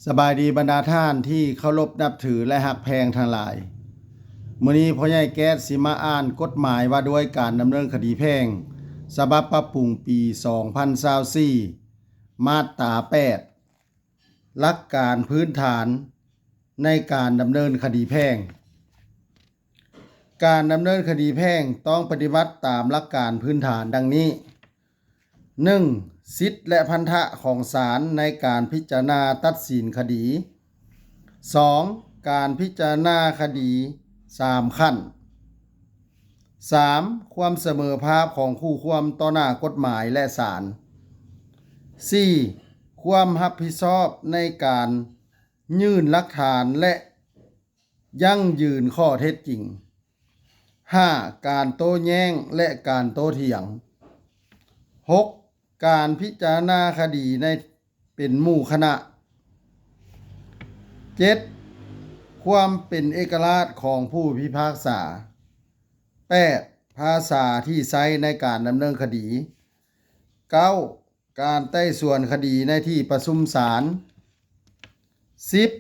ສະບາຍດີບັນດາທ່ານທີ່ເຄົາລົບນັບຖື ແລະ ຮັກແພງທັງຫຼາຍ. ມື້ນີ້ພໍ່ໃຫຍ່ແກ້ດຊິມາອ່ານກົດໝາຍວ່າດ້ວຍການດຳເນີນຄະດີແພ່ງ ສະບັບປັບປຸງປີສອງພັນຊາວສີ່ ມາດຕາແປດ ຫຼັກການພື້ນຖານໃນການດຳເນີນຄະດີແພ່ງ. ການດຳເນີນຄະດີແພ່ງຕ້ອງປະຕິບັດຕາມຫຼັກການພື້ນຖານດັ່ງນີ້. ໜຶ່ງ, ສິດ ແລະ ພັນທະຂອງສານໃນການພິຈາລະນາຕັດສິນຄະດີ. ສອງ, ການພິຈາລະນາຄະດີສາມຂັ້ນ. ສາມ, ຄວາມສະເໝີພາບຂອງຄູ່ຄວາມຕໍ່ໜ້າກົດໝາຍ ແລະ ສານ. ສີ່, ຄວາມຮັບຜິດຊອບໃນການຍື່ນຫຼັກຖານ ແລະ ຢັ້ງຢືນຂໍ້ເທັດຈິງ. ຫ້າ, ການໂຕ້ແຍ້ງ ແລະ ການໂຕ້ຖຽງ. ຫົກ, ການພິຈາລະນາຄະດີໃນເປັນໝູ່ຄະນະ. ເຈັດ, ຄວາມເປັນເອກະລາດຂອງຜູ້ພິພາກສາ. ແປດ, ພາສາທີ່ໃຊ້ໃນການດຳເນີນຄະດີ. ເກົ້າ, ການໄຕ່ສວນຄະດີໃນທີ່ປະຊຸມສານ. ສິບ,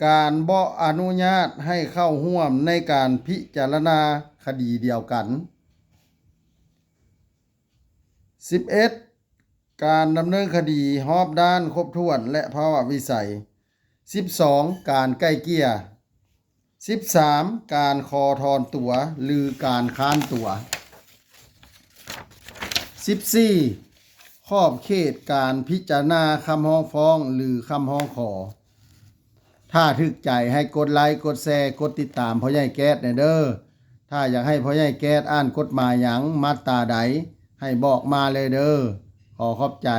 ການບໍ່ອະນຸຍາດໃຫ້ເຂົ້າຮ່ວມໃນການພິຈາລະນາຄະດີດຽວກັນ. ສິບເອັດ, ການດຳເນີນຄະດີຮອບດ້ານຄົບຖ້ວນ ແລະ ພາວະວິໄສ. ສິບສອງ, ການໄກ່ເກ່ຍ. ສິບສາມ, ການຂໍຖອນຕົວ ຫຼື ການຄ້ານຕົວ. ສິບສີ່, ຂອບເຂດການພິຈາລະນາຄຳຮ້ອງຟ້ອງ ຫຼື ຄຳຮ້ອງຂໍ. ຖ້າຖືກໃຈໃຫ້ກົດໄລ, ກົດແຊ, ກົດຕິດຕາມພໍ່ໃຫຍ່ແກ້ດແດ່ເດີ້. ຖ້າຢາກໃຫ້ພໍ່ໃຫຍ່ແກ້ດອ່ານກົດໝາຍຫຍັງ ມາດຕາໃດ ໃຫ້ບອກມາເລີຍເດີ້. ຂໍຂອບໃຈ.